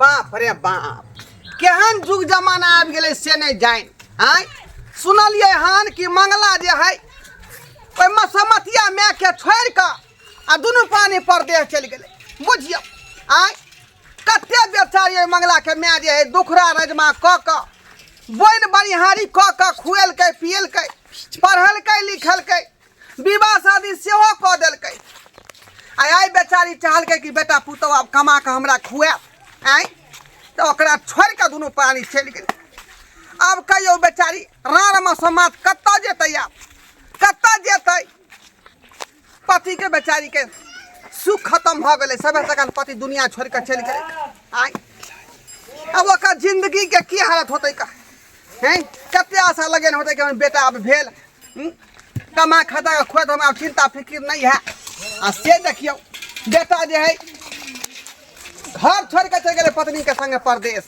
बाप रे बाप, केहन जुग जमाना आबि गेलै से नहि जानि। आँय, सुनलियै हन कि मंगला जे है ओहि मसमतिया मायके छोड़ि कऽ आ दुनू पानी परदेश चलि गेलै। बुझियौ, आँय, कते बेचारी ओहि मंगलाके माय जे है दुखड़ा रजमा कऽ कऽ बोनि बनिहारी कऽ कऽ खुएलकै पिएलकै, पढ़लकै लिखलकै, विवाह शादी सेहो कऽ देलकै। आ आइ बेचारी चाहलकै कि बेटा पुतहु आब कमा कऽ हमरा खुआएत, आँय, तऽ ओकरा छोड़ि कऽ दुनू प्राणी चलि गेलै। आब कहियौ बेचारी राँड़मे समाज कतऽ जेतै, आब कतऽ जेतै? पतिके बेचारीके सुख खतम भऽ गेलै, सबे तखन पति दुनिया छोड़ि कऽ चलि गेलै। आँय, आब ओकर जिन्दगीके की हालत होतै का? हैं, कते आशा लगेने होतै कि हमर बेटा आब भेल, कमा खटा कऽ खुआत, हमरा आब चिन्ता फिकिर नहि है। आ से देखियौ बेटा जे है घर छोड़ि कऽ चलि गेलै पत्नीके संगे परदेश।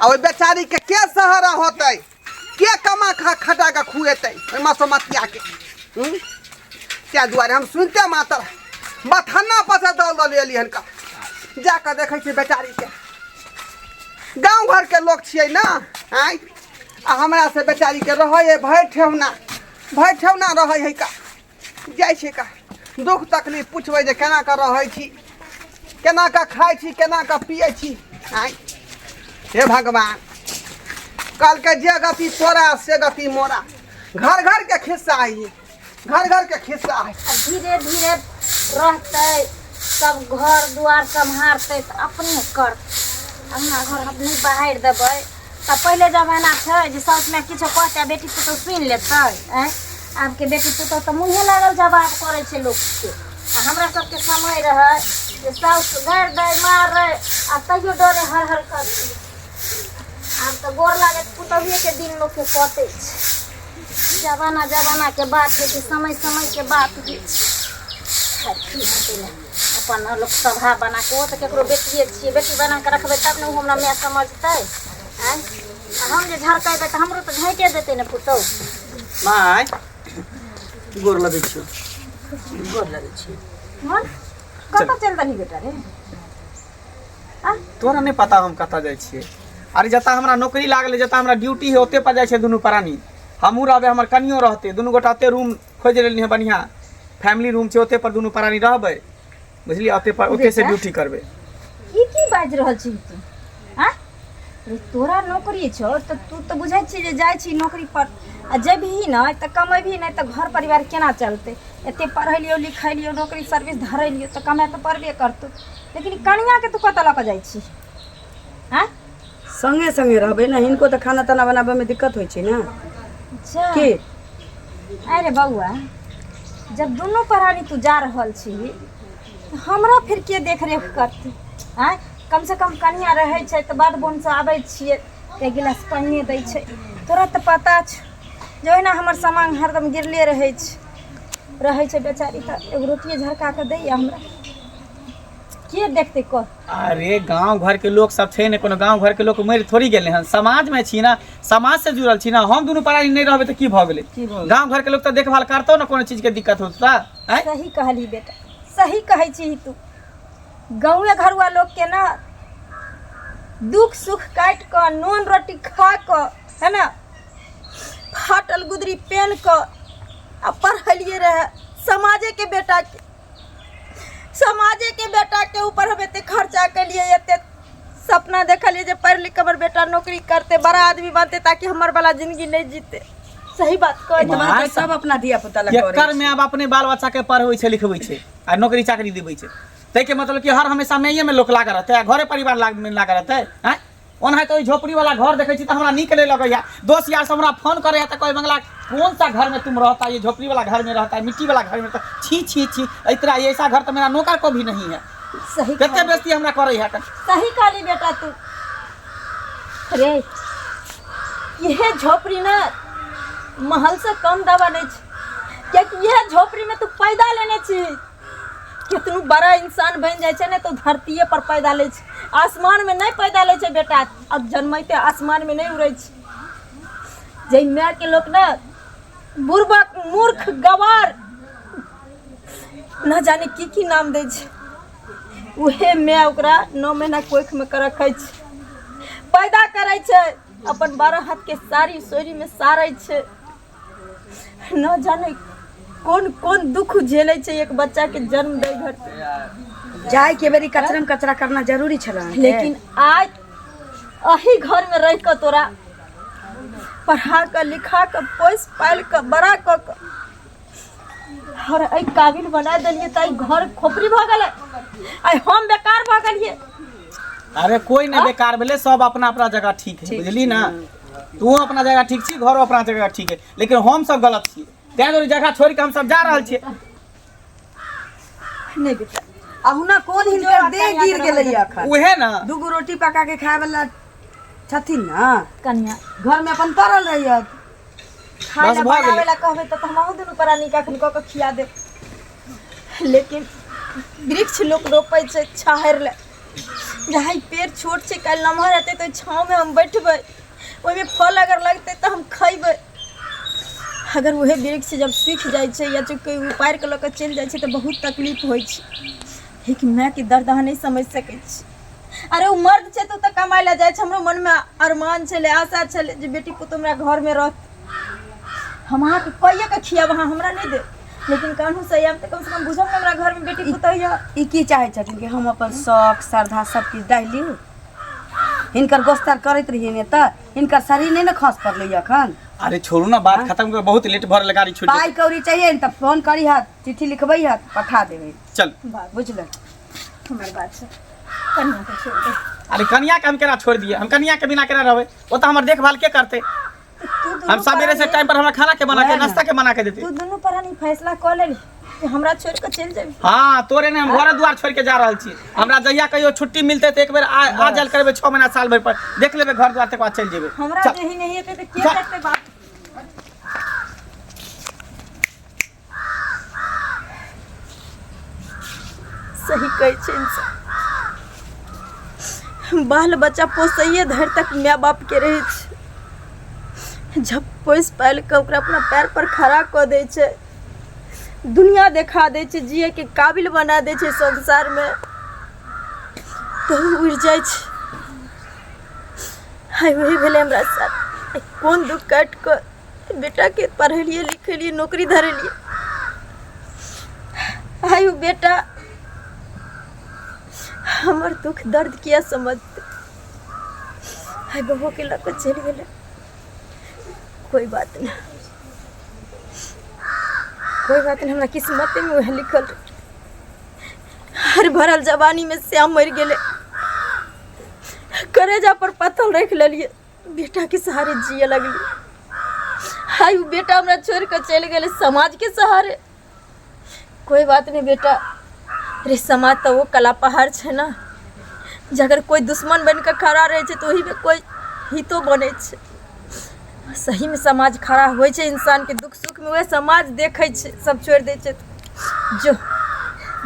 आ ओहि बेचारीके के सहारा होतै, के कमा खा खटा कऽ खुएतै ओहि मसोमतियाके? ताहि दुआरे हम सुनिते मातर बथन्ना पर से दौड़ दौड़ एली हन। जा कऽ देखै छियै बेचारीके। गाँव घरके लोक छियै ने, आँय, आ हमरा से बेचारीके रहै है भरि ठेहुना, भरि ठेहुना रहै है का। जाइ छै का दुख तकलीफ पुछबै जे केना कऽ रहै छी, केना कऽ खाइ छी, केना कऽ पियै छी। आँय हे भगवान, कहलकै जे गति तोरा से गति मोरा। घर घर के खिस्सा है ई, घर घर के खिस्सा है। आ धीरे धीरे रहतै, सब घर दुआर सम्हारतै तऽ अपने करतै। अङ्गना घर हम नहि बहारि देबै तऽ पहिले जमाना छै जे साउस माय किछो कहतै आ बेटी पुतहु सुनि लेतै? आँय, आबके बेटी पुतहु तऽ मुँहे लागल जवाब करै छै लोकके। आ हमरा सबके समय रहै जे साउस गारि दै, मारै आ तैयो डरे हर हर करती। आब तऽ गोर लागैत पुतहुएके दिन लोकके कटै छै। जमाना जमानाके बात होइ छै, समय समयके बात होइ छै। खैर, की हेतै ने, अपन लोक सभा बना कऽ, ओ तऽ ककरो बेटिए छियै, बेटी बना कऽ रखबै तब ने ओ हमरा माय समझतै। आँय, आ हम जे झरकेबै तऽ हमरो तऽ झाँटे देतै ने पुतहु। माय, गोर लगै छियौ। गोर लगै छियौ। मन कतऽ चलि देलही बेटा रे? आ तोरा नहि पता हम कतऽ जाइ छियै? अरे जतऽ हमरा नौकरी लागल है, जतऽ हमरा ड्यूटी है, ओते पर जाइ छियै दुनू प्राणी। हमहूँ रहबै, हमर कनियो रहतै, दुनू गोटा ओते रूम खोजि लेलियै हँ, बढ़िआँ फैमिली रूम छै, ओते पर दुनू प्राणी रहबै, बुझलियै? ओते पर ओते से बेटा। ड्यूटी करबै। ई की बाजि रहल छी तू? आँ रे, तोरा नौकरी छौ तऽ तू तऽ बुझै छी जे जाइ छी नौकरी पर, आ जेबही नहि तऽ कमेबही नहि तऽ घर परिवार केना चलतै? एते पढ़ेलियौ लिखेलियौ, नौकरी सर्विस धरेलियौ तऽ कमाए तऽ पड़बे करतौ। लेकिन कनियाके तू कतऽ लऽ कऽ जाइ छी? आँय, संगे संगे रहबै ने, हिनको तऽ खाना ताना बनाबैमे दिक्कत होइ छै ने। अच्छा की अरे बौआ, जब दुनू प्राणी तू जा रहल छी, हमरा फिर के देख रेख करतै? आँय, कमसँ कम कनिया रहै छै तऽ बाध बोनसँ आबै छियै तऽ एक गिलास पानिए दै छै। तोरा तऽ पता छौ जे ओहिना हमर सामान हरदम गिरले रहै छै, रहै छै बेचारी तऽ एगो रोटिए झरका कऽ दैए। हमरा के देखतै कह? अरे गांव घर के लोग सब छै ने, कोनो गांव घर के लोग मरि थोड़ी गेलै हन? समाज में छी ना, समाज से जुड़ल छी ना। हम दुनू प्राणी नहि रहबै तऽ की भऽ गेलै? की भऽ गेलै? गांव घर के लोग तऽ देखभाल करतौ ने, कोनो चीज के दिक्कत होतौ तऽ? आँय? सही कहली बेटा, सही कहै छी तू। गाँवे घरुआ लोकके ने दुख सुख काटि कऽ, नून रोटी खा कऽ, है ने, फाटल गुदरी पेन कऽ आ पढ़लियै रहए समाजेके बेटाके, समाजेके बेटाके ऊपर हम एते खर्चा केलियै, एते सपना देखलियै जे पढ़ि लिख कऽ हमर बेटा नौकरी करतै, बड़ा आदमी बनतै, ताकि हमर वाला जिंदगी नहि जीतै। सही बात कहै एतबा तऽ सब अपना धिया पुता लए करै केकर माय बाप अपने बाल बच्चा के पढ़बै छै, लिखबै छै आ नौकरी चाकरी देबै छै? ताहिके मतलब कि हर हमेशा माइए में लोक लागल रहतै आ घरे परिवार में लागल रहतै? आँय, ओनाहिते ओहि झोपड़ी वाला घर देखै छी तऽ हमरा नीक नहि लगैया। दोस्त यार सब हमरा फोन करैया तऽ कहै, बंगला कौन सा घर में तुम रहता? ये झोपड़ी वाला घर में रहता है, मिट्टी वाला घर में रहता? छी छी छी, इतना ऐसा घर तो मेरा नौकर को भी नहीं है। सही कते बेइज्जती हमरा करै है। सही कहली बेटा तू। रे, इहे झोपड़ी ने महल से कम दवा नहीं छै, कियाकि इहे झोपड़ी में तू पैदा लेने छी। केतनो बड़ा इंसान बनि जाइ छै ने तऽ धरतीये पर पैदा लै छै, आसमानमे नहि पैदा लै छै बेटा। अब जन्मैते आसमानमे नहि उड़ै छै। जाहि मायके लोक ने बुड़बक, मूर्ख, गवार, न जाने की की नाम दै छै, उहे माय ओकरा 9 महीना कोखिमे के रखै छै, पैदा करै छै, अपन 12 हाथके साड़ी सोरीमे सारै छै। न जाने कोन कोन दुख झेलै छै एक बच्चाके जन्म दै घर। जाय के बेरी कचरा में कचरा करना जरूरी छल अहाँके। लेकिन आज अही घरमे रहि कऽ तोरा पढ़ा कऽ लिखा कऽ पोसि पालि कऽ बड़ा कऽ कऽ और एहि काबिल बना देलियै तऽ एहि घर खोपड़ी भऽ गेलै, आइ हम बेकार भऽ गेलियै। अरे कोई नहीं बेकार भेलै, सब अपना अपना जगह ठीक है, बुझली ना? तू अपना जगह ठीक छी, घरो अपना जगह ठीक है, लेकिन हम सब गलत छियै, तैं दुआरे जगह छोड़ि के हम सब जा रहल छियै। नहि बेटा, अहुना कोन हिनकर देह गिर गेलै अखन? उहे ना दूगो रोटी पका के खाय वाला छथिन ना, कनिया घर में अपन पड़ल रहियत। खाय बस लए भऽ गेलै। बनाबै लए कहबै तऽ हमहूँ दुनू प्राणी के अखन कऽ कऽ खिया देब, लेकिन वृक्ष लोक रोपै छै छाहरि लए। जहाँ ई पेड़ छोट छै, काल्हि नमहर हेतै तऽ ओहि छाँवमे हम बैठबै, ओहिमे फल अगर लगतै तऽ हम खयबै। अगर उहे वृक्ष जब सूखि जाइ छै या कोइ उपाड़ि कऽ लऽ कऽ चलि जाइ छै तऽ बहुत तकलीफ होइ छै। लेकिन मायके दर्द अहाँ नहि समझि सकै छी। अरे ओ मर्द छै तऽ ओ तऽ कमाइ लए जाइ छै। हमरो मनमे अरमान छलै, आशा छलै जे बेटी पुतहु हमरा घरमे रहत, हम अहाँके कइए कऽ खियाब, अहाँ हमरा नहि देब, लेकिन कहुँ से आयब तऽ कमसँ कम बुझब ने हमरा घरमे बेटी पुतहु यऽ। ई की चाहै छथिन कि हम अपन शौक श्रद्धा सब किछु डालि लिउ? हिनकर गोस्तार करैत रहियै तऽ हिनकर शरीर नहि ने खस पड़लै अखन। अरे छोड़ू ना, बात खत्म करो, बहुत लेट भर गाड़ी छूट पाइ कौड़ी चाहिए ने तऽ फोन करी हत, चिट्ठी लिखबै हत, पठा देबै। चल बुझल हमर बात छै, कनिया के छोड़ दे। अरे कनिया के हम केना छोड़ दिए? हम कनिया के बिना केना रहबै? ओ तऽ हमर देखभाल के करतै? तू दुनू हम सवेरे से प्राणी- टाइम पर हमरा खाना के बना के वएह ना। नाश्ता के बना के देते। तू दुनू प्राणी फैसला कऽ लेली कि हमरा छोड़ कऽ चलि जेबी? हाँ, तोरे ने हम घर द्वार छोड़ के जा रहल छी। हमरा जहिया कहियो छुट्टी मिलते तऽ एक बेर आ आ जायल करबै, 6 महीना साल भरि पर देख लेबै घर द्वार, तकर बाद चलि जेबै। हमरा चल। देही नहीं हेतै तऽ के चल। देखतै बाप? सही कहै छै इंसान, बाल बच्चा पोसैए धरि तक माय बापके रहै छै। जब पोसि पालि कऽ ओकरा अपना पैर पर खड़ा कऽ दै छै, दुनिया देखा दै छै, जियैके काबिल बना दै छै संसारमे, तऽ ओ उड़ि जाइ छै। आइ वही भेलै हमरा साथ। आइ कोन दुःख काटि कऽ बेटाके पढ़ेलियै लिखेलियै, नौकरी धरेलियै, आइ ओ बेटा हमर दुःख दर्द किया समझतै? आइ बबोके लऽ कऽ चलि गेलै। कोइ बात नहि, कोइ बात नहि, हमरा किस्मतेमे वएह लिखल रहै। हर भरल जवानीमे श्याम मरि गेलै, करेजा पर पत्थर राखि लेलियै, बेटाके सहारे जिए लगलियै। आइ ओ बेटा हमरा छोड़ि कऽ चलि गेलै समाजके सहारे। कोइ बात नहि बेटा रे, समाज तऽ ओ कला पहाड़ छै ने जे अगर कोइ दुश्मन बनि कऽ खड़ा रहै छै तऽ ओहिमे कोइ हितो बनै छै। सहीमे समाज खड़ा होइ छै इंसानके दुःख सुखमे, वएह समाज देखै छै, सब छोड़ि दै छै। जो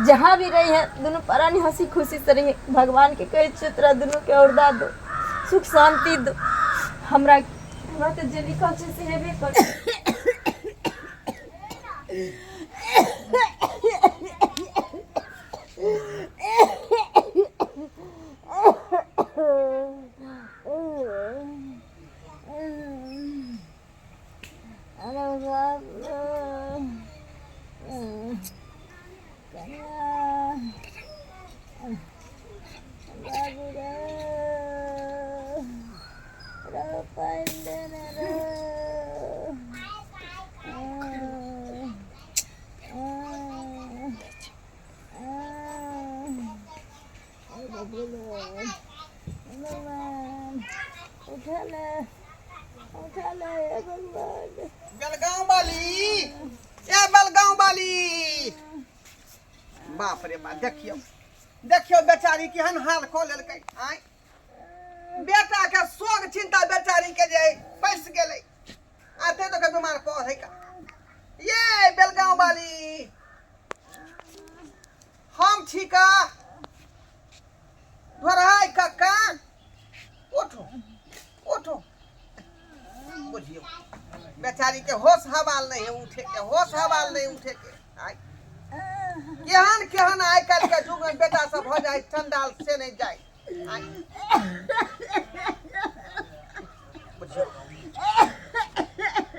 जहाँ भी रही है दुनू प्राणी हंसी खुशी से रही। भगवानके कहै छियै तोरा दुनूके औरदा दो, सुख शान्ति दो। हमरा हमरा तऽ जे लिखल छै से हेबे करतै। अरे बाप रे, कनिया, बाबू रे, रो पानि दे ने रे। भगवान उठा ले, उठा ले हे भगवान। बेलगांव वाली, ए बेलगांव वाली, बाप रे बाप, देखियौ देखियौ बेचारी केहन हाल कऽ लेलकै। आँय, बेटा के शोक चिंता बेचारी के जे पैस गेलै, आते तो के बीमार पड़ है का। ये बेलगांव वाली, हम छी का धोरहाय कक्का, उठो उठो। बुझियो बेचारी के होश हवाल नहीं है उठे के, होश हवाल नहीं उठे के। आय केहन केहन आइ काल्हि के युग में बेटा सब भऽ जाइ चंडाल से नहि जाइ। आइ बुझियौ,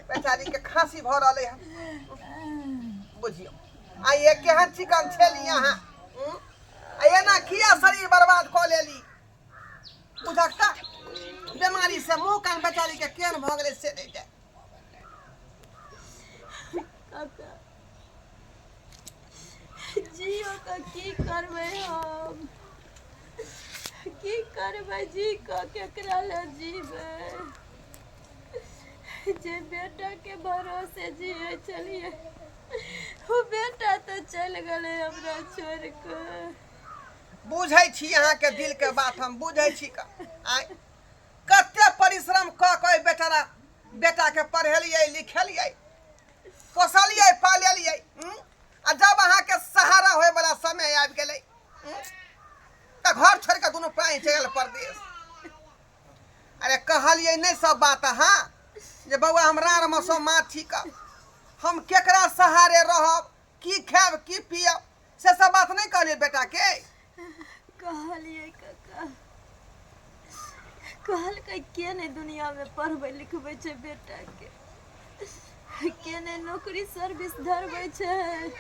बेचारी के खांसी भऽ रहलै हन। बुझियौ, आ ये केहन चिकन छेली अहाँ, हूँ? आ एना किया शरीर बर्बाद कऽ लेली? बुझक तऽ बीमारी से मुँह कान बेचारी के केहन भऽ गेलै से नहि जाय। काका, जियो के की करबै हम? की करबै जी कऽ? केकरा लए जीबै? जे बेटाके भरोसे जियै छलियै, ओ बेटा तऽ चलि गेलै हमरा छोड़ि कऽ। बुझै छी अहाँके दिलके बात, हम बुझै छी। आइ कते परिश्रम कऽ कऽ ओहि बेचारा बेटाके पढ़ेलियै, लिखेलियै, पोसलियै, पालेलियै, आ जब अहाँके सहारा होयवला समय आबि गेलै तऽ घर छोड़ि कऽ दुनू प्राणी चलि गेल परदेश। अरे, कहलियै नहि सब बात अहाँ जे बौआ, हम राड़ मसो माथ छी कऽ हम केकरा सहारे रहब, की खायब, की पियब, से सब बात नहि कहलियै बेटाके? कहलियै काका। कहलकै, के नहि दुनियामे पढ़बै लिखबै छै बेटाके? के नहि नौकरी सर्विस धरबै छै?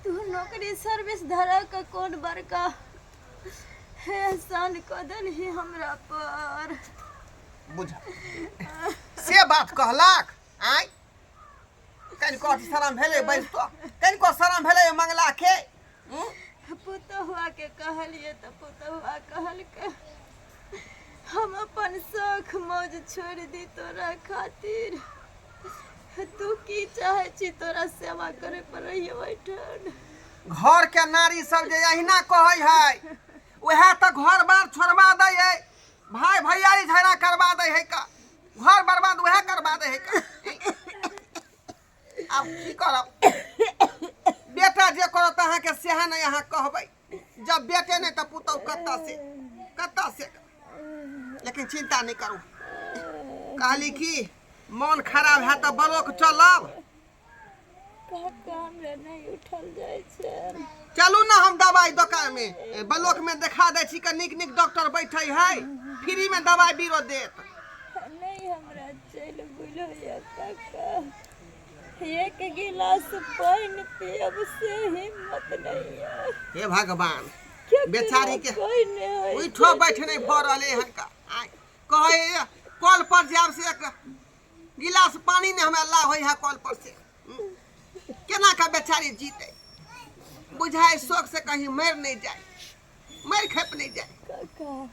तू नौकरी सर्विस धरा कऽ कोन बड़का एहसान कऽ देलही हमरा पर? बुझ, से बात कहलक? आँय, कनिको अथी शरम भेलै? बैसतो कनिको शरम भेलै मंगला के? पुतहुआ के कहलियै तऽ पुतहुआ कहलकै, हम अपन शौख मौज छोड़ि दी तोरा खातिर? तू की चाहै छी, तोरा सेवा करे पर रहिए ओहिठाम? घर के नारी सब जे अहिना कहै है, उएह तऽ घर बार छोड़बा दै है, भाई भैयारी झगड़ा करबा दै है का, घर बर्बाद उएह करबा दै है का। आब की करब? बेटा जे करत अहाँके, सएह नहि अहाँ कहबै। जब बेटे नहि तऽ पुतहु कतऽ से, कतऽ से? लेकिन चिंता नहि करू। कहली कि मोन खराब है तऽ ब्लॉक चलब। काका, हमरा नहि उठल जाइ छै। चलू ने, हम दवाई दोकान में ब्लॉक में देखा दै छी। नीक नीक डॉक्टर बैठे है, फ्री में दवाई बीरो देत। नहीं, हमरा चलि बुलि होइए काका। एक गिलास पानि पियब से हिम्मत नहीं है। हे भगवान! केकरो बेचारी के कोई नहीं होइ उठो छै। बैठ नहीं भऽ रहलै हन का। आँय, कहै कल पर जायब से एक गिलास पानी नहि हमरा ला होइ है कल पर से। केना का बेचारी जीते? बुझाय शौक से कहीं मरि नहीं जाए, मरि खेप नहीं जाए। काका,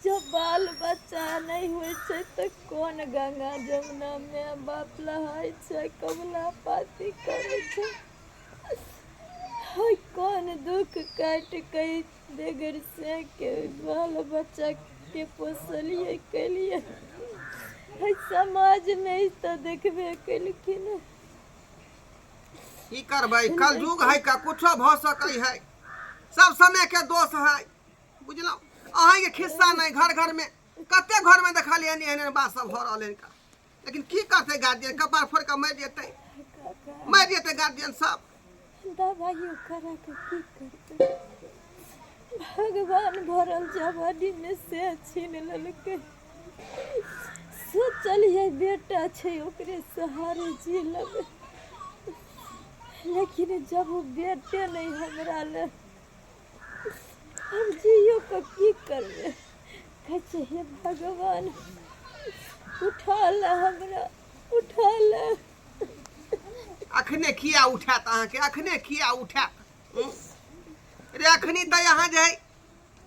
जब बाल बच्चा नहीं होइ छै तऽ कोन गंगा जमुना माय बाप लहाय छै, कबला पाती करै छै? हाय, कोन दुख काटि के बेगर से के बाल बच्चा के पोसलियै केलियै। हाय, समाज मे ई तऽ देखबे केलखिन। की करबै, कलयुग है का, कुछो भऽ सकै है। सब समय के दोष है, बुझलहुँ? अहाँके खिस्सा नहि, घर घर में कते घर में देखलियै एहन एहन बात सब भऽ रहल है। लेकिन की करतै गार्जियन? कपार फोड़ कऽ मरि जेतै, मरि जेतै गार्जियन सब। दबाइयो करा के की करतै? भगवान भरल जवानी में से छीन लेलकै। सोचलियै बेटा छै, ओकरे सहारे जी लेबै, लेकिन जब ओ बेटे नहि हमरा ले, हम जियो के की करबै? कहै छै, हे भगवान, उठा ले हमरा, उठा ले। अखने किया उठायत अहाँके? अखने किया उठायत? हूँ? रे, अखनी तऽ यहाँ जे है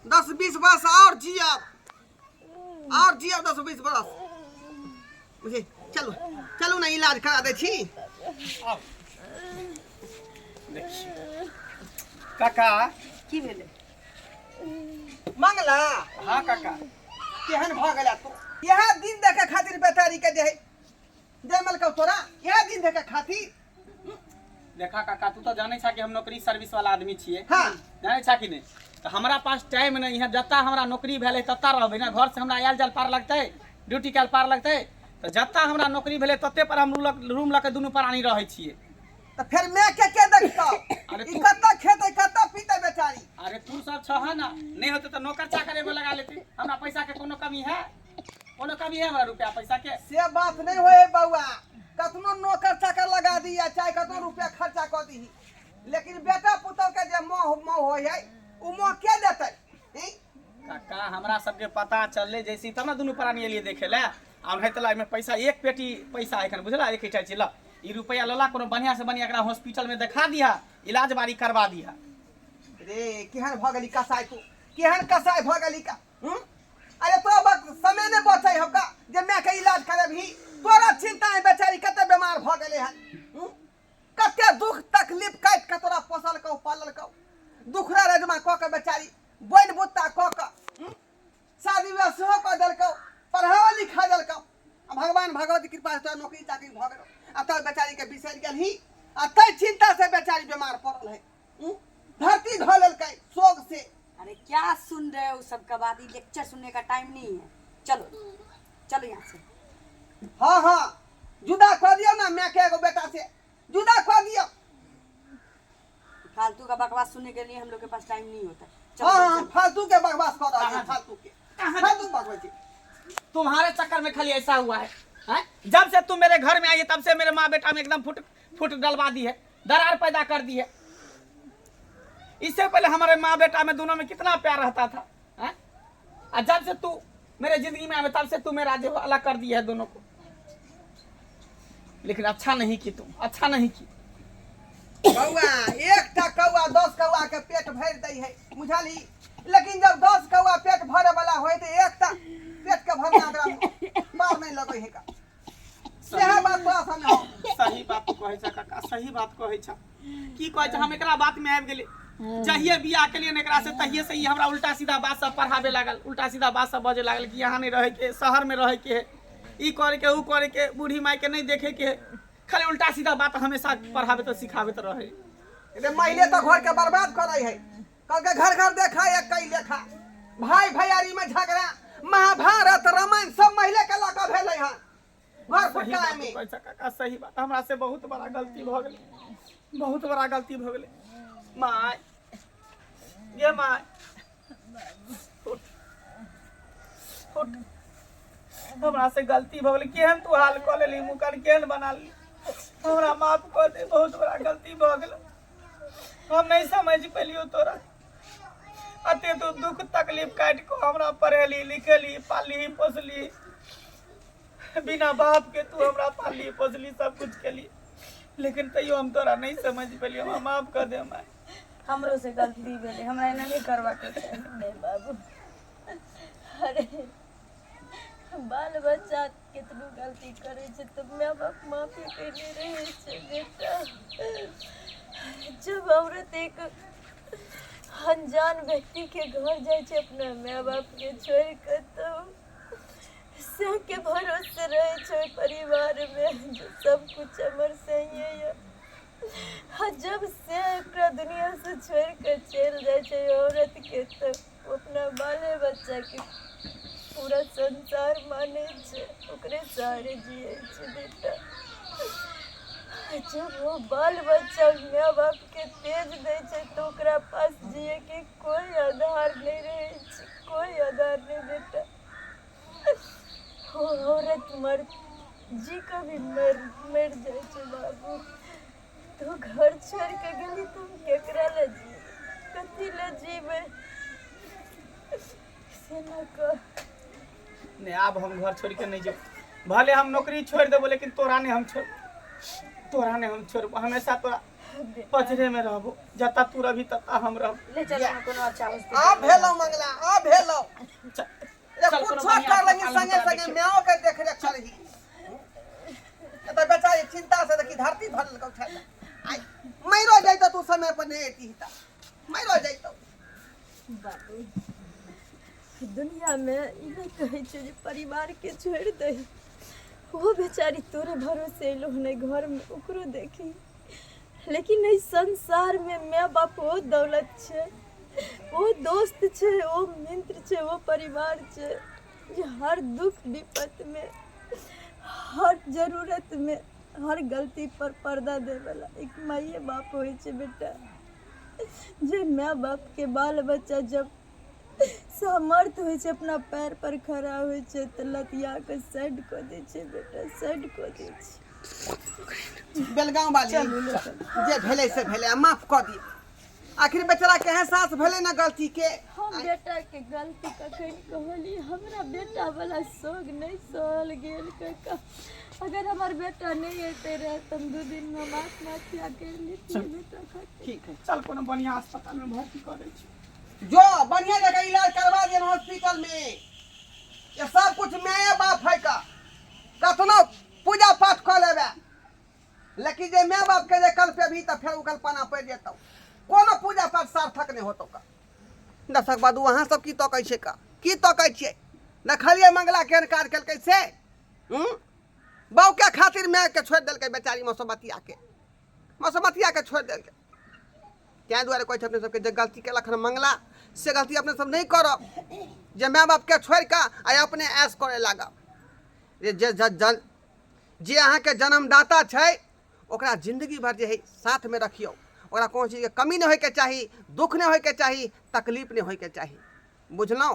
10-20 वर्ष आओर जियब, आओर जियब 10-20 बरस। बुझे, चलू चलू ने, इलाज करा दै छी। आउ देखियौ काका। की भेलै? मंगला। हाँ काका। केहन भऽ गेला तू? इएह दिन देखे खातिर बेचारी के जे है जमलकौ तोरा, इएह दिन देखे खातिर? देखा काका, तू तो जानै छा कि हम नौकरी सर्विस वाला आदमी छियै। हाँ। जानै छा कि नहि? तऽ हमरा पास टाइम नहीं है। जत्ता हमरा नौकरी भेलै तत्ता रहबै ने। घर से हमरा आयल जायल पार लगतै, ड्यूटी कयल पार लगतै? तऽ जत्ता हमरा नौकरी भेलै तते पर हम रूम लऽ कऽ दुनू प्राणी रहै छियै। तऽ फेर माय के के देखतौ? अरे ई कतऽ खेतै, कतऽ पीतै बेचारी? अरे तू सब छह ना, नहीं होते तो नौकर चाकर एगो लगा लेते। हमरा पैसा के कोनो कमी है? कोनो कमी है हमरा रुपया पैसा के? से बात नहीं होए बउआ, कतनो नौकर चाकर लगा दी या चाहे कतनो रुपया खर्चा कऽ दीही, लेकिन बेटा पुतोह के जे मोह मोह होइ है उ मोह के देतै? ई? काका, हमरा सबके पता चलले जैसी तब ना दुनू प्राणी एलिए देखे ले। आ नहीं तो एहिमे पैसा एक पेटी पैसा एखन बुझला एक छै ल ई रुपया लला, कोनो बढ़िया से बढ़िया एकरा हॉस्पिटल में देखा दिहा, इलाज बारी करवा दिहा। रे केहन भऽ गेली कसाई तू, केहन कसाई भऽ गेली का? हूँ? अरे तोरा वक्त समय नहि बचै हौ का जे माय के इलाज करेबही? तोरा चिंता है बेचारी कते बीमार भऽ गेलै हन। हूँ? कते दुख तकलीफ काटि कऽ तोरा पोसलकौ पाललकौ, दुखड़ा रजमा कऽ के बेचारी बोनि बुत्ता कऽ कऽ, हूँ? शादी विवाह सेहो कऽ देलकौ, पढ़ाओ लिखा देलकौ, आ भगवान भगवती कृपा से तोरा नौकरी चाकरी भऽ गेलौ, आ तब बेचारी के बिसरि गेलही, आ तै चिंता से बेचारी बीमार पड़ल है। हूँ? धरती धऽ लेलकै शोक से। अरे क्या सुन रहे हो सबका बात, ये लेक्चर सुनने का टाइम नहीं है, चलो चलो यहाँ से। हाँ हाँ, जुदा कऽ दियौ ने माय के एगो बेटा से, जुदा कऽ दियौ। फालतू का बकवास सुनने के लिए हम लोग के पास टाइम नहीं होता। चलो। हाँ हाँ, फालतू के बकवास कऽ रहल छी, फालतू के फालतू बकवास छी। तुम्हारे चक्कर में खाली ऐसा हुआ है, हैं? जब से तुम मेरे घर में आई है तब से मेरे माँ बेटा में एकदम फुट फुट डलवा दी है, दरार पैदा कर दी है। इससे पहले हमारे माँ बेटा में दोनों में कितना प्यार रहता था, हैं? और जब से तू मेरे जिंदगी में आवे तब से तू मेरा जो अलग कर दिया है दोनों को। लेकिन अच्छा नहीं की तुम, अच्छा नहीं की। कौआ एकटा कौआ 10 कौआ के पेट भरि दै है बुझलही, लेकिन जब 10 कौआ पेट भरे वाला होय तऽ एकटा पेट के भरना ओकरा पार नहीं लगै है का। सएह बात तोरा सामने हो। सही बात कहै छ काका, सही बात कहै छ। की कहै छ, हम एकरा बात में आबि गेली। जहिए बियाह केलियै ने एकरा से तहिए से ई हमरा उल्टा सीधा बात सब पढ़ाबे लागल, उल्टा सीधा बात सब बजे लागल कि यहाँ नहीं रहे के, शहर में रहे के, ई करे के ऊ करे के, बूढ़ी माई के नहीं देखे के, खाली उल्टा सीधा बात हमेशा पढ़ाबे तो सिखाबे तो रहे। रे महिले तो घर के बर्बाद करे है, कल के घर घर देखा एक कई लेखा भाई भैयारी में झगड़ा, महाभारत रामायण सब महिले के लऽ कऽ भेलै हन घर सही फुटका बात में। कहै छ काका, सही बात। हमरा से बहुत बड़ा गलती भऽ गेलै, बहुत बड़ा गलती भऽ गेलै। My गे my, उठ उठ, हमरा से गलती भऽ गेलै। केहन तू हाल कऽ लेली मुकर, केहन बना लेली, हमरा माफ कऽ दे, बहुत बड़ा गलती भऽ गेलै। हम नहीं समझ पेलियो तोरा। अते तू दुख तकलीफ काटि कऽ हमरा पढ़ेली लिखेली पालली पोसली, बिना बाप के तू हमरा पालली पोसली सब कुछ केली, लेकिन तैयो हम तोरा नहीं समझ पेलियो, हमरा माफ कऽ दे माय। हमरो से गलती भेलै, हमरा एना नहि करबाके चाही। नहीं बाबू, अरे बाल बच्चा केतनो गलती करै छै तऽ माय बाप माफी कयने रहै छै बेटा। जब औरत एक अनजान व्यक्ति के घर जाइ छै अपना माय बाप के छोड़ि कऽ, तऽ के भरोसे रहै छै ओहि परिवारमे जे सब कुछ हमर सहिए यऽ। आ जब से ओकरा दुनियासँ छोड़ि कऽ चलि जाइ छै औरतके, तऽ ओ अपना बाले बच्चाके पूरा संसार मानै छै, ओकरे सहारे जियै छै बेटा। आ जब ओ बाल बच्चा माय बापके तेज दै छै तऽ ओकरा पास जियैके कोइ आधार नहि रहै छै, कोइ आधार नहि बेटा। ओ औरत मर जी कऽ भी मरि मरि जाइ छै बाबू। तू घर छोड़ि कऽ गेली तऽ हम केकरा लए जीबै, कथी लए जीबै, से न कह। नहीं, आब हम घर छोड़ के नहीं जेब, भले हम नौकरी छोड़ देबो लेकिन तोरा नहीं हम छोड़, तोरा नहीं हम छोड़बो, हमेशा तोरा पजरे में रहबो, जता तू रही तता हम रहबो। ले चलो ना कोनो अच्छा हॉस्पिटल। आब भेलौ मंगला, आब भेलौ। चल रे चल, कोनो कुछो बढ़िया कर लही, अस्पताल में संगे तोरा संगे देखियौ। मायो के देख रेख करही। तऽ बेचारी चिंता से देखी धरती धरल कौ छल। आइ मरो जैतौ तू समय पर नहीं एती तऽ मरो जैतौ। बाबू, दुनियामे ई नहि कहै छै जे परिवारके छोड़ि दही। ओहो बेचारी तोरे भरोसे एलो हन एहि घरमे, ओकरो देखही। लेकिन एहि संसारमे माय बाप ओ दौलत छै, ओ दोस्त छै, ओ मित्र छै, ओ परिवार छै जे हर दुख विपतमे, हर जरूरतमे हर गलती पर पर्दा देवला एक माइए बाप होइ छै बेटा। जे माय बापके बाल बच्चा जब सामर्थ होइ छै, अपना पैर पर खड़ा होइ छै, तऽ लतिया कऽ साइड कऽ दै छै बेटा, साइड कऽ दै छै। बेलगांव वाली, जे भेलै से भेलै, आ माफ कऽ दियौ। आखिर बेचारा के एहसास भेलै ने गलती के। हम बेटा के गलती कखन कहली? हमरा बेटा वाला शोक नहि सहल गेल काका। अगर हमर बेटा नहि अयते रहे तऽ हम 2 दिन में हम आत्महत्या कर लेतियै बेटा खातिर। ठीक है, चल कोनो बढ़िया अस्पताल में भर्ती कऽ दै छी। जो बढ़िया जगह इलाज करवा दियन हॉस्पिटल में। ये सब कुछ माये बाप है का, कतनो पूजा पाठ कऽ लेबे, लेकिन जे माय बाप के जे कल पे भी तऽ फेर उकलपना पड़ि जेतौ, कोनो पूजा पाठ सार्थक नहि होतौ का। दर्शक बाबू, अहाँ सब की तकै छियै का, की तकै छियै? देखलियै मंगला केहन काज केलकै से? बाऊ के खातिर माय के छोड़ि देलकै बेचारी, मसोमतिया के, मसोमतिया के छोड़ि देलकै। ताहि दुआरे कहै छै अपने सबके, जे गलती केलक हन मंगला से गलती अपने सब नहि करब, जे माय बापके छोड़ि कऽ आ अपने ऐश करय लागब। जे जे जे जे अहाँके जन्मदाता छै ओकरा जिन्दगी भरि जे है साथमे रखियौ, ओकरा कोनो चीजके कमी नहि होइके चाही, दुःख नहि होइके चाही, तकलीफ नहि होइके चाही, बुझलहुँ?